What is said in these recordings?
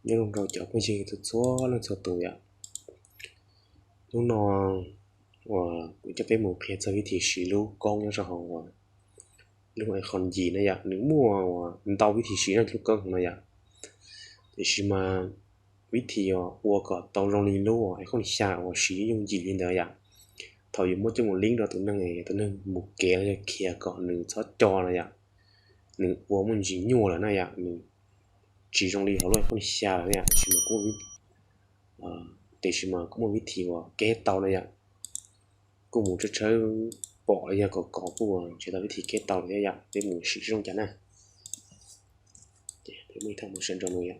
Nyob zoo rau cov phooj ywg txhua txhua leej txhua tus yom. Hnub no uas kuv coj peb mus qhia txog vib thib siv lub koob nyob rau hauv uas lub iClone yim na yom. Nws muaj uas ntau vib thib siv no lub koob no yom. Tiam sis mas vib thib uas ua kom tau zoo li lub uas iClone xya uas siv yooj yim li ntawd yom, thaum yuav muab coj mus link rau tus neeg, tus neeg mus kev los yog khiav kom nws txhob co no yom, nws ua muaj ntsis nyuaj lawm na yom, nws tsis zoo li hauv lub iClone xya lawm na yom. Tiam sis mas kuj muaj vib thib uas keb tau na yom. Kuj mus tshawb tshawb pom los yog kom kom kuj tsis tau vib thib keb tau lawm thiab yom. Peb mus sim zoo cas na. Peb muaj ib thaj motion rau no yom.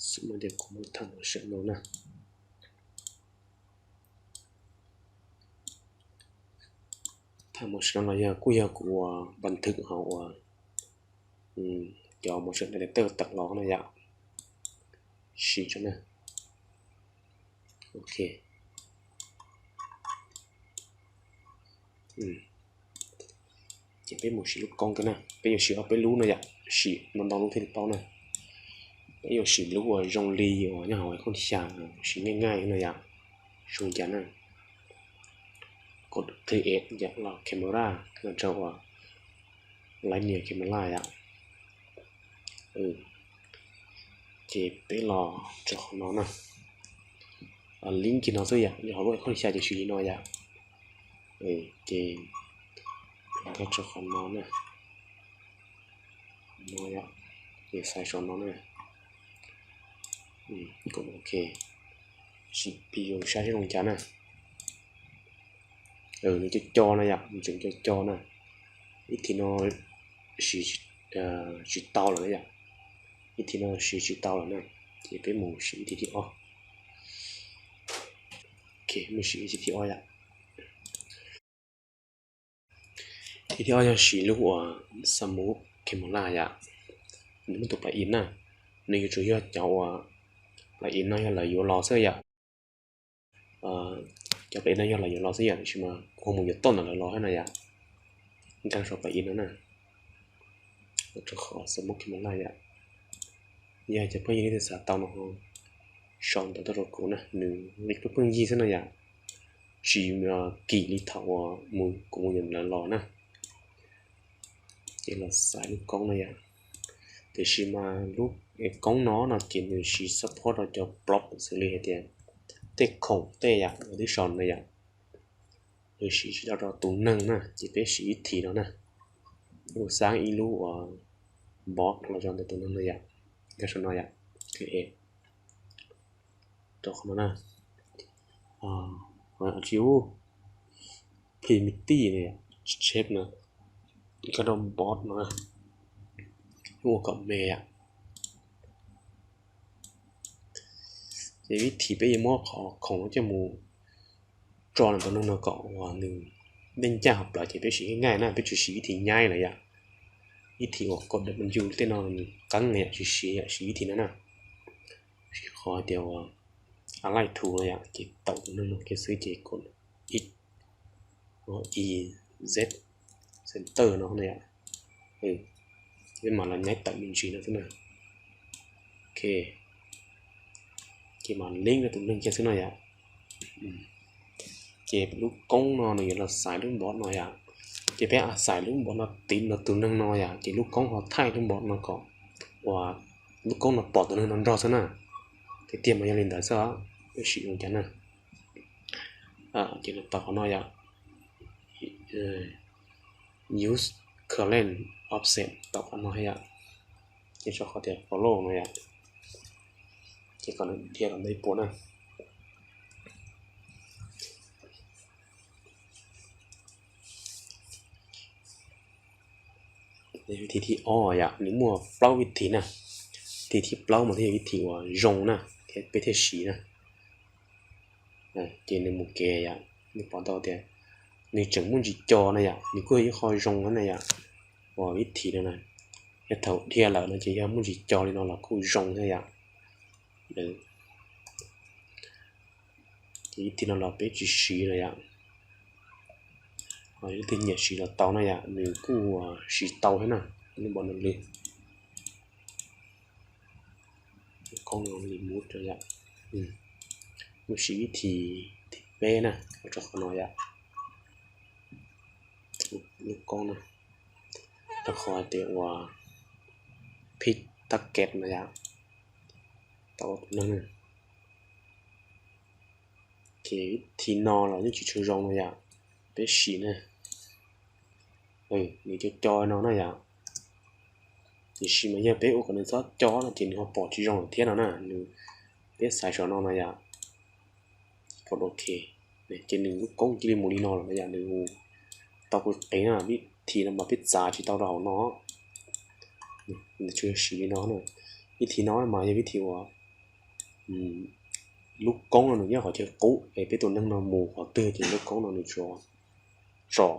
Xws li tias kuv muaj thaj motion no na. Thaj motion no los yog kuj yog kuv ua npas thwm hauv uas cov motion detector tawm los no yom. Sim tso na. Ok. Ces peb mus sim lub koob thiab na, peb yuav sim ob peb lub no yom, sim ntau ntau lub thiaj li paub na. Peb yuav sim lub uas zoo li uas nyob hauv iClone xya, sim nyaij nyaij no yom, zoo cas na. Kod qhia es yom, los camera, los rau uas linear camera yom. Ces peb los rau qhov no na. Link kiag no xwb yom, yog hauv lub iClone xya ces siv li no yom. Ces nkag rau qhov no na. No yom, ces xaiv saum no na. Ok, sim pis saib seb zoo cas na. Nws co co no yom, nws tseem co co na. Ib thib no siv tsis tau lawm yom. Ib thib no siv tsis tau lawm na. Ces peb mus siv ib thib thib ob. Ok, mus siv ib thib thib ob yom. Thib thib ob yog siv lub uas Smooth Camera yom. Nws muaj tus plug-in na, nws yuav tsum yog cov uas plug-in no yog lawv yuav los xwb yom. Cov plug-in no yog lawv yuav los xwb yom, tiam sis mas kuv ho mus yuav tuaj ntawm lawv los thiab no yom. Nkag saum plug-in no na, rau qhov Smooth Camera yom. Yog cov phooj ywg leej twg xav tau no ho sau ntawv tuaj rau kuv na, nws li pheej pheej yig xwb no yom, tsis kim li thaum uas mus kuv mus yuav ntawm lawv los na. Ces los xaiv lub koob no yom. Tiam sis mas lub koob no no ces nws siv support rau cov prop xws li hais tias tej khoom tej yom, uas twb sau no yom. Nws siv tsis tau rau tus neeg na, ces peb siv ib thim no na. Kuv xaiv ib lub uas bot los rau ntawm tus neeg no yom. Nkag saum no yom. Rau qhov no na. Tsis ub, Primitive no, Shape no, nkag rau bot no, ua kom me yom. Ces vib thim peb yuav muab qhov khoom no coj mus tso ntawm tus neeg no kom uas nws dej ncaj hauv plawv ces peb siv nyaij nyaij na, peb tsis siv vib thim nyaib lawm yom. Vib thim uas kod W tej no nws qeeb yom, tsis siv yom, siv vib thim no na. Siv qhov tias uas align to no yom, ces tawm tus neeg no kiag xwb ces kod E Z center no na yom. Peb mam los nyaib tawm me ntsis no xwb na. Ok, ces mam link rau tus neeg kiag xwb no yom. Ces lub koob no nws yuav los xaiv lub bot no yom. Ces peb xaiv lub bot no tiv rau tus neeg no yom, ces lub koob ho thaij lub bot no kom uas lub koob no pom tus neeg no nrog xwb na. Tiag tiag mas yog li ntawd xwb, peb sim ua cas na. Ces nws tau qhov no yom, use current offset tau qhov no yom. Ces tso qhov tias follow no yom, ces kom nws dhia los ntawm ib puas na. Vib thim thib ob yom, nws muaj plaub vib thim na. Thim thib plaub mas thiaj yog vib thim uas zoo na, thiab peb thiaj siv na. Ces nws mus kev yom, nws pom tau tias nws tseem muaj ntsis co na yom, nws kuj yog ib qho zoo na yom. Uas vib thim no na, yog thaum dhia lawm no ces yog muaj ntsis co li no los kuj zoo thiab yom. Ces vib thim no los peb tsis siv lawm yom. Leej twg nyiam siv los tau na yom, nws kuj siv tau thiab na, lub npau no li. Koob no remove yom. Mus siv vib thib thib peb na, ua rau qhov no yom. Lub koob no, rau qhov hais tias ua pick target no yom, tau tus neeg na. Ces vib thib no los yeej tsis tshua zoo no yom, peb sim na. Nws co co no na yom. Tiam sis mas yog peb ua kom nws txhob co no ces nws ho pom tsis zoo lawm thiab no na. Nws, peb xaiv saum no no yom, kos ok. Ces nws lub koob cia li mus li no lawm no yom, nws mus tau qis qis na. Vib thib no mas peb txav tsis tau rau hauv no. Nws tsuas siv li no na. Vib thib no mas yog vib thib uas lub koob no nws nyob qhov chaw qub es peb tus neeg no mus qhov twg ces lub koob no nws tsuas tsom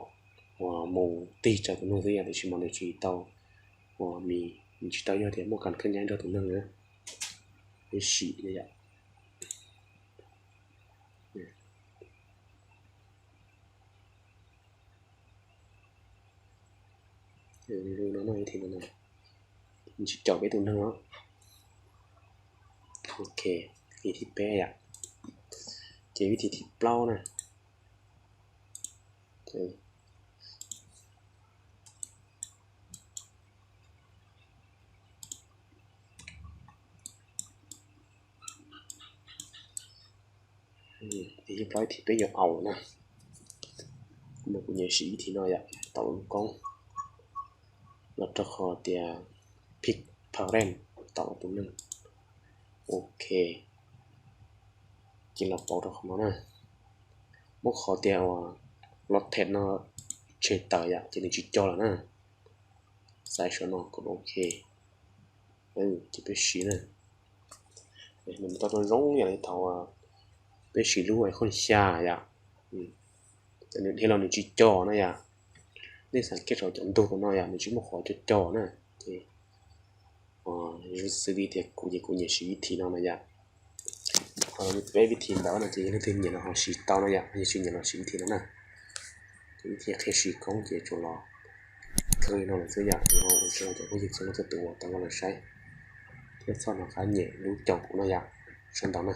uas mus tig rau tus neeg xwb yom, tiam sis mas nws tsis tau uas mis, nws tsis tau yog tias muaj kas khab nyaib nrog tus neeg na. Peb sim yom. Nws tsis caum peb tus neeg os. Ok, vib thib peb yom. Ces vib thib thib plaub na. Vib thib plaub, vib thib peb yuav aus na. Kuv nyiam siv vib thib no yom, tau lub koob los rau qhov tias pick parent, tau tus neeg. Ok, ces los pauv rau qhov no na. Muab qhov tias uas rotate no tshem tawm yom, ces nws tsis co lawm na. Xaiv saum no kom ok. Ces peb siv na. Nws tau zoo yam li thaum peb siv lub iClone xya yom. Nws dhia los nws tsis co no yom. Nej xav kiag saum cov ntug tus no yom, nws tsis muaj qhov co co na. Ces xws li tias kuv ces kuv nyiam siv vib thib no no yom. Ho peb vib thib ntawd no ces yog leej twg nyiam los ho siv tau no yom, yog tsis nyiam los siv vib thib no na. Ces vib thib qhia siv koob ces tsuas los kawg li no lawm xwb yom. Ua tsaug rau cov phooj ywg txhua leej txhua tus uas tau los saib thiab txhob hnov qab nyem lub caum kuv no yom. Sawv ntxov na.